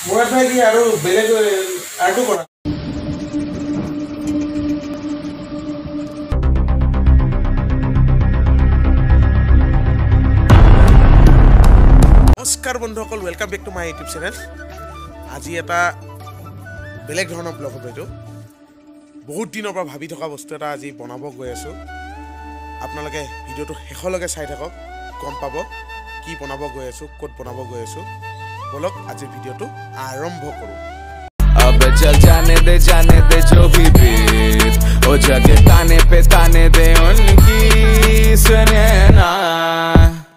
মুৰাদ ভাই কি আৰু বেলেগ আৰ্টো কৰা? নমস্কাৰ বন্ধুসকল, welcome back to my YouTube channel. আজি এটা বেলেগ ধৰণৰ ব্লগ হ'ব এইটো। বহুত দিনৰ পৰা ভাবি থকা বস্তু এটা আজি বনাব গৈ আছোঁ। আপোনালোকে ভিডিঅ'টো শেষলৈকে চাই থাকক, গম পাব কি বনাব গৈ আছোঁ, ক'ত বনাব গৈ আছোঁ। বলক আজিৰ ভিডিঅ'টো আৰম্ভ কৰোঁ। अब चल जाने दे जो भी बीत ओ जगे ताने पे ताने दे उनकी सुने ना।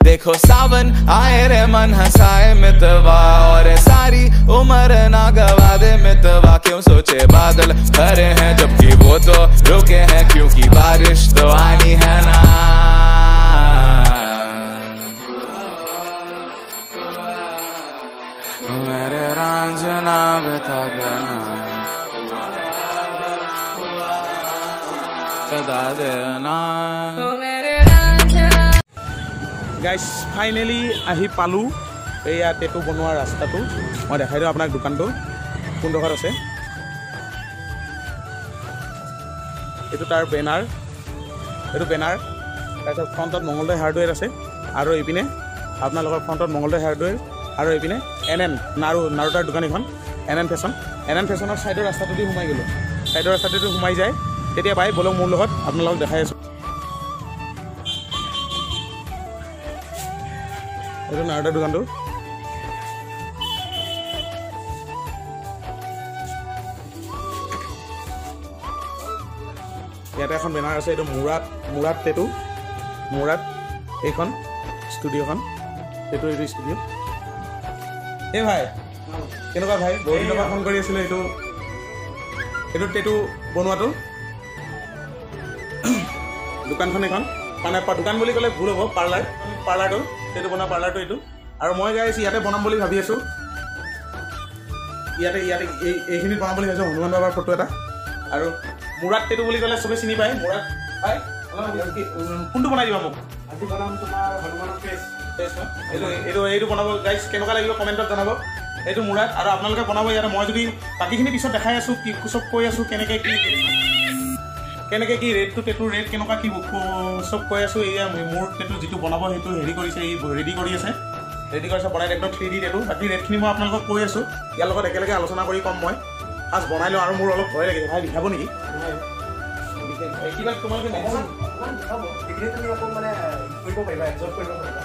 देखो सावन आए रे मन हंसाए मितवा, और सारी उम्र ना गवा दे मितवा। क्यों सोचे बादल खरे हैं जबकि वो तो रुके हैं, क्योंकि बारिश तो आनी है ना। मेरे रांझना बता देना बता देना। গাইছ, ফাইনেলি আহি পালোঁ এইয়া টেটু বনোৱা ৰাস্তাটো। মই দেখাই দিওঁ আপোনাক দোকানটো কোনডোখৰত আছে। এইটো তাৰ বেনাৰ, এইটো বেনাৰ। তাৰপিছত ফ্ৰণ্টত মঙলদৈ হাৰ্ডৱেৰ আছে, আৰু এইপিনে আপোনালোকৰ ফ্ৰণ্টত মঙলদৈ হাৰ্ডৱেৰ, আৰু এইপিনে এন এন নাৰুতাৰ দোকান এইখন, N N fashion. N N ফেশ্বনৰ ছাইডৰ ৰাস্তাটোদি সোমাই গ'লোঁ, ছাইডৰ ৰাস্তাটোদি সোমাই যায় তেতিয়া পাই। ব'লক মোৰ লগত, আপোনালোকক দেখাই আছোঁ। এইটো নাৰুতাৰ দোকানটো। ইয়াতে এখন বেনাৰ আছে, এইটো মুৰাদ, মুৰাদ টেটু, মুৰাদ এইখন ষ্টুডিঅ'খন, এইটো এইটো ষ্টুডিঅ'। এই ভাই কেনেকুৱা ভাই, বহুত দিনৰ পৰা ফোন কৰি আছিলোঁ এইটো এইটো টেটু বনোৱাটো। দোকানখন এইখন, মানে দোকান বুলি ক'লে ভুল হ'ব, পাৰ্লাৰ, পাৰ্লাৰটো টেটু বনোৱা পাৰ্লাৰটো এইটো। আৰু মই গাইছোঁ ইয়াতে বনাম বুলি ভাবি আছোঁ, ইয়াতে ইয়াতে এই এইখিনিত বনাম বুলি ভাবিছোঁ, হনুমান বাবাৰ ফটো এটা। আৰু মুৰাদ টেটু বুলি ক'লে চবেই চিনি পায়। মুৰাদ ভাই কোনটো বনাই দিবা মোক? আজি বনাম তোমাৰ হনুমানৰ ফেচ। ফেচ ন? এইটো এইটো এইটো বনাব। গাইজ কেনেকুৱা লাগিব কমেণ্টত জনাব। এইটো মুৰাদ, আৰু আপোনালোকে বনাব ইয়াতে। মই যদি বাকীখিনি পিছত দেখাই আছোঁ, কি চব কৈ আছোঁ, কেনেকৈ কি কেনেকৈ কি ৰেটটো, টেটুৰ ৰেট কেনেকুৱা কি চব কৈ আছোঁ। এয়া মোৰ টেটু যিটো বনাব সেইটো হেৰি কৰিছে, ই ৰেডি কৰি আছে, ৰেডি কৰিছে বনাই একদম 3D tattoo. বাকী ৰেটখিনি মই আপোনালোকক কৈ আছোঁ, ইয়াৰ লগত একেলগে আলোচনা কৰি ক'ম। মই ফাৰ্ষ্ট বনাই লওঁ, আৰু মোৰ অলপ ভয় লাগিছে ভাই, বিষাব নেকি কিবা? তোমালোকে মেডিচিন তুমি আকৌ মানে কৰিব পাৰিবা, এবজৰ্ব কৰিব পাৰিবা।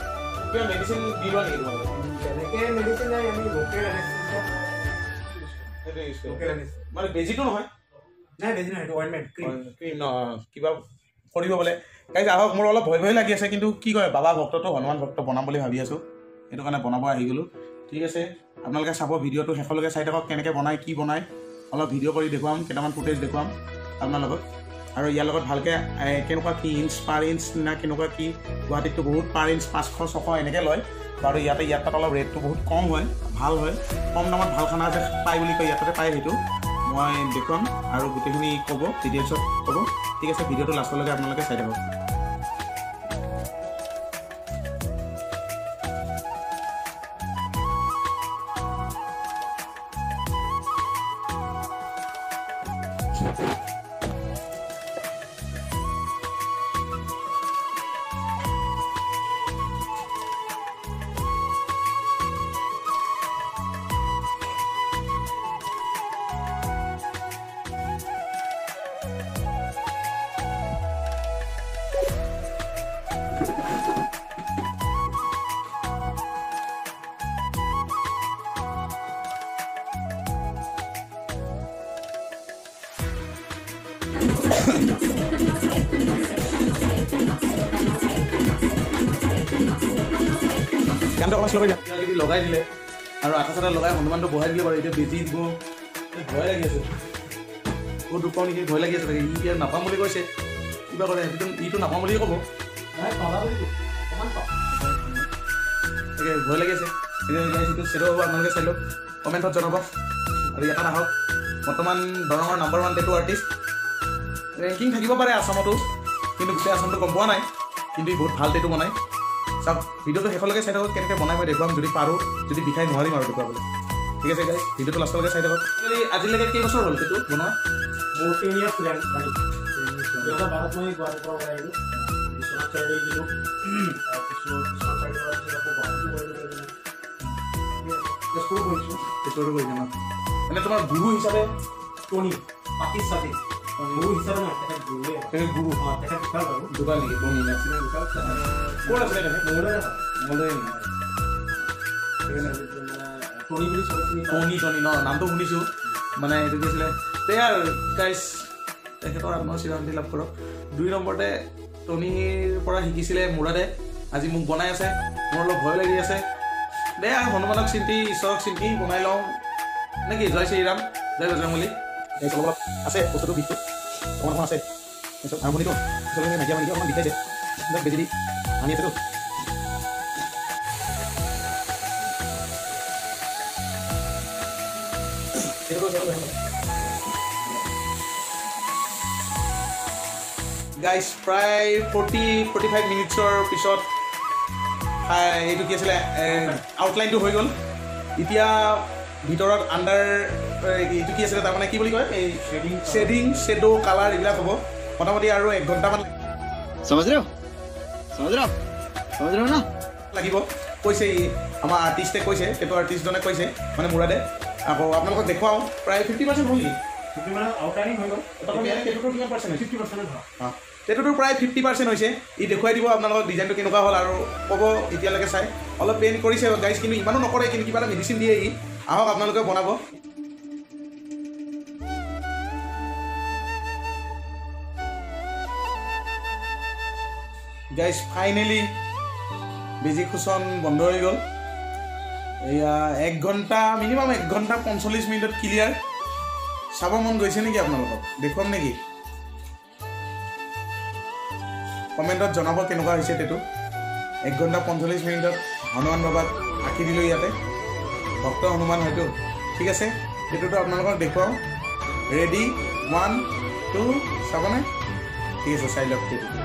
কিবা মেডিচিন দি লোৱা নেকি তোমালোকে? তেনেকৈ মেডিচিন নাই, আমি লোকেল এনেস্থেচিয়া, সেইটো ইউজ কৰোঁ। লোকেল এনেস্থেচিয়া মানে বেজিটো নহয়? নাই, বেজি নহয়, এইটো অইনমেণ্ট ক্ৰীম। ক্ৰীম ন কিবা কৰিব বোলে। গাইজ আহক, মোৰ অলপ ভয় ভয় লাগি আছে, কিন্তু কি কয় বাবা ভক্তটো, হনুমান ভক্ত বনাম বুলি ভাবি আছোঁ, সেইটো কাৰণে বনাব আহি গ'লোঁ। ঠিক আছে, আপোনালোকে চাব ভিডিঅ'টো শেষলৈকে চাই থাকক, কেনেকৈ বনায় কি বনায়, অলপ ভিডিঅ' কৰি দেখুৱাম, কেইটামান ফুটেজ দেখুৱাম আপোনালোকক। আৰু ইয়াৰ লগত ভালকৈ কেনেকুৱা কি ইঞ্চ পাৰ ইঞ্চ না কেনেকুৱা কি, গুৱাহাটীততো বহুত পাৰ ইঞ্চ 500 600 এনেকৈ লয় বাৰু। ইয়াতে ইয়াত তাত অলপ ৰেটটো বহুত কম হয়, ভাল হয়, কম দামত ভাল খানা যে পায় বুলি কয়, ইয়াতে পায়, সেইটো মই দেখুৱাম আৰু গোটেইখিনি ক'ব, ডিটেইলছত ক'ব। ঠিক আছে, ভিডিঅ'টো লাষ্টলৈকে আপোনালোকে চাই থাকক। গানটো অকণমান শ্ল' কৰি দিয়া। কিবা কিবি লগাই দিলে আৰু আঠা চাঠা লগাই হনুমানটো বহাই দিলে বাৰু। এতিয়া বেজি দিব, ভয় লাগি আছে, বহুত দুখ পাওঁ নেকি, ভয় লাগি আছে। তাকে ই এতিয়া নাপাম বুলি কৈছে, কিবা কৰে সেইটো, ইটো নাপাম বুলিয়ে ক'ব। তাকে ভয় লাগি আছে। এতিয়া সেইটো চেদো হ'ব, আপোনালোকে চাই লওক, কমেণ্টত জনাব। আৰু ইয়াত আহক, বৰ্তমান দৰঙৰ নাম্বাৰ 1 টেটু আৰ্টিষ্ট, ৰেংকিং থাকিব পাৰে আছামতো, কিন্তু গোটেই আছামটো গম পোৱা নাই, কিন্তু ই বহুত ভাল টেটু বনায়। চাওক ভিডিঅ'টো শেষলৈকে চাই থাকক, কেনেকৈ বনাই মই দেখুৱাম যদি পাৰোঁ, যদি বিষাই নোৱাৰিম আৰু দেখুৱাবলৈ। ঠিক আছে গাইজ, ভিডিঅ'টো লাষ্টলৈকে চাই থাকক। আজিলৈকে কেইবছৰ হ'ল সেইটো বনোৱা? মোৰ 10 ইয়াৰ্ছ ৰানিং। 2012ত মই গুৱাহাটীৰ পৰা ওলাই আহিলোঁ, বিশ্বনাথ চাৰিআলি দিলোঁ, তাৰপিছত বিশ্বনাথ চাৰিআলি কৰাৰ পিছত আকৌ গুৱাহাটীতো কৰিলোঁ, তেজপুৰো কৰিছোঁ। তেজপুৰতো কৰিছা ন? মানে তোমাৰ গুৰু হিচাপে টনি পাতিছ চাতি গুৰু হিচাপে নহয়, তেখেত গুৰুৱে। তেখেত গুৰু? অঁ, তেখেত ঢুকাল বাৰু। ঢুকাল নেকি? টনি ঢুকাল। ক'ত আছিলে তেখেত? মংগলদৈ। মংগলদৈ নেকি? টনি বুলি চবে চিনি। টনি, টনি ন, নামটো শুনিছোঁ। মানে এইটো কি আছিলে, তে আৰু গাইজ তেখেতৰ আত্মাও চিৰশান্তি লাভ কৰক। 2 নম্বৰতে টনিৰ পৰা শিকিছিলে মুৰাদে, আজি মোক বনাই আছে। মোৰ অলপ ভয় লাগি আছে। দে আৰু হনুমানক চিন্তি, ঈশ্বৰক চিন্তি বনাই লওঁ নেকি। জয় শ্ৰীৰাম, জয় বজৰংবলী। অলপ অলপ আছে বস্তুটো, বিষটো অকণমান অকণমান আছে। তাৰপিছত আৰম্ভণিটো পিছলৈকে নাইকিয়া হয় নেকি, অকণমান বিষাইছে। বেজি দি আনি আছেতো। গাইজ প্ৰায় 40-45 মিনিটছৰ পিছত এইটো কি আছিলে, আউটলাইনটো হৈ গ'ল। এতিয়া ভিতৰত আণ্ডাৰ এইটো কি আছিলে, তাৰমানে কি বুলি কয়, এই শ্বেডিং, শ্বেডো, কালাৰ এইবিলাক হ'ব মোটামুটি আৰু 1 ঘণ্টামান লাগিব কৈছে আমাৰ আৰ্টিষ্টে, কৈছে সেইটো আৰ্টিষ্টজনে কৈছে, মানে মুৰাদে। আকৌ আপোনালোকক দেখুৱাওঁ, প্ৰায় 50% হ'ল নেকি? কিমান পাৰ্চেণ্ট হৈছে? 50%। অঁ, টেটুটো প্ৰায় 50% হৈছে। ই দেখুৱাই দিব আপোনালোকক ডিজাইনটো কেনেকুৱা হ'ল আৰু ক'ব। এতিয়ালৈকে চাই অলপ পেইণ্ট কৰিছে গাইজ, কিন্তু ইমানো নকৰে, কিন্তু কিবা এটা মেডিচিন দিয়ে ই। আহক আপোনালোকে বনাব। গাইজ ফাইনেলি বেজি খোচন বন্ধ হৈ গ'ল। এয়া 1 ঘণ্টা, মিনিমাম 1 ঘণ্টা 45 মিনিটত ক্লিয়াৰ। চাব মন গৈছে নেকি আপোনালোকক? দেখুৱাম নেকি? কমেণ্টত জনাব কেনেকুৱা হৈছে টেটু। 1 ঘণ্টা 45 মিনিটত হনুমান বাবাক আঁকি দিলোঁ ইয়াতে, ভক্ত হনুমান হয়তো। ঠিক আছে, টেটুটো আপোনালোকক দেখুৱাওঁ। ৰেডি, 1 2, চাবনে? ঠিক আছে, চাই লওক টেটুটো।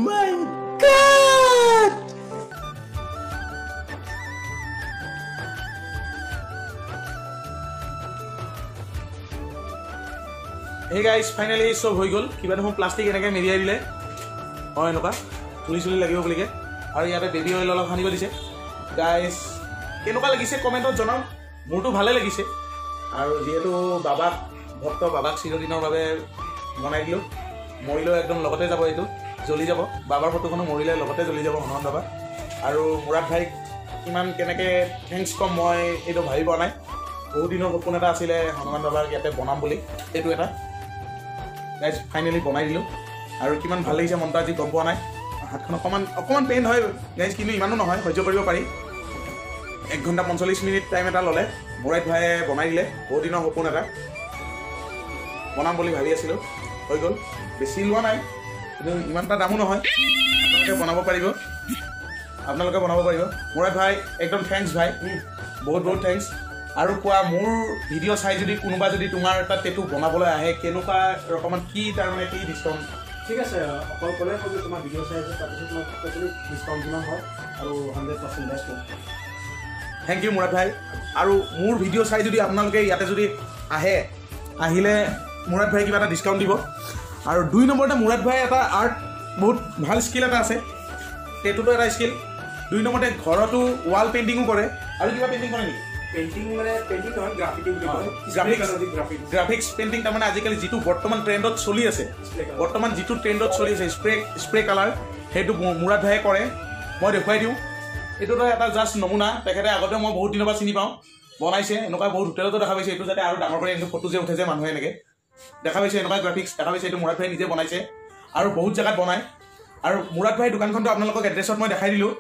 My God! Hey guys, finally চব হৈ গ'ল। কিবা দেখোন প্লাষ্টিক এনেকৈ মেৰিয়াই দিলে, অঁ এনেকুৱা চুলি চুলি লাগিব বুলিকে। আৰু ইয়াতে বেবী অইল অলপ সানিব দিছে। গাইজ কেনেকুৱা লাগিছে কমেণ্টত জনাওক। মোৰতো ভালে লাগিছে। আৰু যিহেতু বাবাক ভক্ত, বাবাক চিৰদিনৰ বাবে বনাই দিলোঁ, মৰিলেও একদম লগতে যাব, এইটো জ্বলি যাব। বাবাৰ ফটোখনো মৰিলে লগতে জ্বলি যাব, হনুমান বাবা। আৰু মুৰাদ ভাইক কিমান কেনেকৈ thanks ক'ম মই এইটো ভাবি পোৱা নাই। বহুত দিনৰ সপোন এটা আছিলে হনুমান বাবাক ইয়াতে বনাম বুলি, এইটো এটা গাইজ ফাইনেলি বনাই দিলোঁ। আৰু কিমান ভাল লাগিছে মনটো আজি গম পোৱা নাই। হাতখন অকণমান অকণমান পেইন হয় গাইজ, কিন্তু ইমানো নহয়, সহ্য কৰিব পাৰি। 1 ঘণ্টা 45 মিনিট টাইম এটা ল'লে, মুৰাদ ভাইয়ে বনাই দিলে। বহুত দিনৰ সপোন এটা বনাম বুলি ভাবি আছিলোঁ, হৈ গ'ল। বেছি লোৱা নাই, কিন্তু ইমান এটা দামো নহয়, আপোনালোকে বনাব পাৰিব, আপোনালোকে বনাব পাৰিব। মুৰাদ ভাই একদম thanks ভাই, বহুত বহুত thanks. আৰু কোৱা, মোৰ ভিডিঅ' চাই যদি কোনোবা যদি তোমাৰ তাত টেটু বনাবলৈ আহে, কেনেকুৱা ৰকমত কি তাৰমানে কি ডিছকাউণ্ট? ঠিক আছে, অকল ক'লে ক'ব তোমাৰ ভিডিঅ' চাই আছে, তাৰপিছত মই টোটেলি ডিছকাউণ্ট যিমান হয় আৰু 100% বেষ্ট। Thank U Murad ভাই। আৰু মোৰ ভিডিঅ' চাই যদি আপোনালোকে ইয়াতে যদি আহে, আহিলে মুৰাদ ভাই কিবা এটা ডিছকাউণ্ট দিব। আৰু 2 নম্বৰতে মুৰাদ ভাই এটা আৰ্ট বহুত ভাল স্কিল এটা আছে, টেটুটো এটা স্কিল। 2 নম্বৰতে ঘৰতো ৱাল পেইণ্টিঙো কৰে। আৰু কিবা পেইণ্টিং কৰে নেকি? পেইণ্টিং মানে পেইণ্টিং নহয়, গ্ৰাফিটি বুলি কয়। গ্ৰাফিক্স পেইণ্টিং, তাৰমানে আজিকালি যিটো বৰ্তমান ট্ৰেণ্ডত চলি আছে, বৰ্তমান যিটো ট্ৰেণ্ডত চলি আছে স্প্ৰে কালাৰ, সেইটো মুৰাদ ভাইয়ে কৰে। মই দেখুৱাই দিওঁ। এইটোতো এটা জাষ্ট নমুনা, তেখেতে আগতে মই বহুত দিনৰ পৰা চিনি পাওঁ, বনাইছে এনেকুৱা বহুত হোটেলতো দেখা পাইছে। এইটো যাতে আৰু ডাঙৰ কৰি এনেকৈ ফটো যে উঠে যে মানুহে এনেকৈ দেখা পাইছে, এনেকুৱা গ্ৰাফিক্স দেখা পাইছে। এইটো মুৰাদ ভাই নিজে বনাইছে আৰু বহুত জেগাত বনায়। আৰু মুৰাদ ভাইৰ দোকানখনটো আপোনালোকক এড্ৰেছত মই দেখাই দিলোঁ।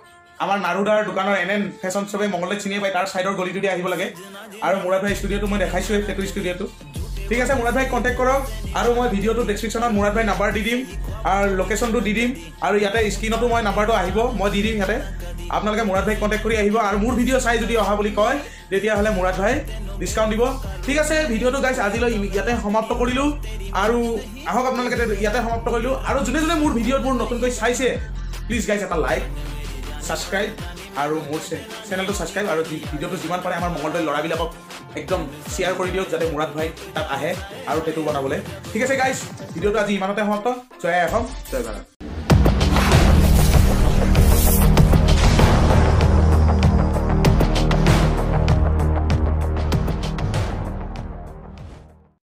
আমাৰ নাৰুদাৰ দোকানৰ এন এন ফেশ্বন চবে মংগলদৈত চিনিয়ে পায়, তাৰ ছাইডৰ গলিটো দি আহিব লাগে। আৰু মুৰাদ ভাই ষ্টুডিঅ'টো মই দেখাইছোঁৱেই, টেটু ষ্টুডিঅ'টো। ঠিক আছে, মুৰাদ ভাইক কণ্টেক্ট কৰক। আৰু মই ভিডিঅ'টো ডেছক্ৰিপশ্যনত মুৰাদ ভাই নাম্বাৰ দি দিম আৰু লোকেশ্যনটো দি দিম, আৰু ইয়াতে স্ক্ৰীণতো মই নাম্বাৰটো আহিব, মই দি দিম ইয়াতে। আপোনালোকে মুৰাদ ভাইক কণ্টেক্ট কৰি আহিব, আৰু মোৰ ভিডিঅ' চাই যদি অহা বুলি কয় তেতিয়াহ'লে মুৰাদ ভাই ডিছকাউণ্ট দিব। ঠিক আছে, ভিডিঅ'টো গাইছ আজিলৈ ইয়াতে সমাপ্ত কৰিলোঁ, আৰু আহক আপোনালোকে ইয়াতে সমাপ্ত কৰিলোঁ। আৰু যোনে যোনে মোৰ ভিডিঅ'বোৰ নতুনকৈ চাইছে, প্লিজ গাইছ এটা লাইক, ছাবস্ক্ৰাইব আৰু মোৰ চেনেলটো ছাবস্ক্ৰাইব, আৰু ভিডিঅ'টো যিমান পাৰে আমাৰ মঙলদৈ ল'ৰাবিলাকক একদম শ্বেয়াৰ কৰি দিয়ক, যাতে মুৰাদ ভাই তাত আহে আৰু টেটু বনাবলৈ। ঠিক আছে গাইছ, ভিডিঅ'টো আজি ইমানতে সমাপ্ত। জয় অসম, জয় ভাৰত।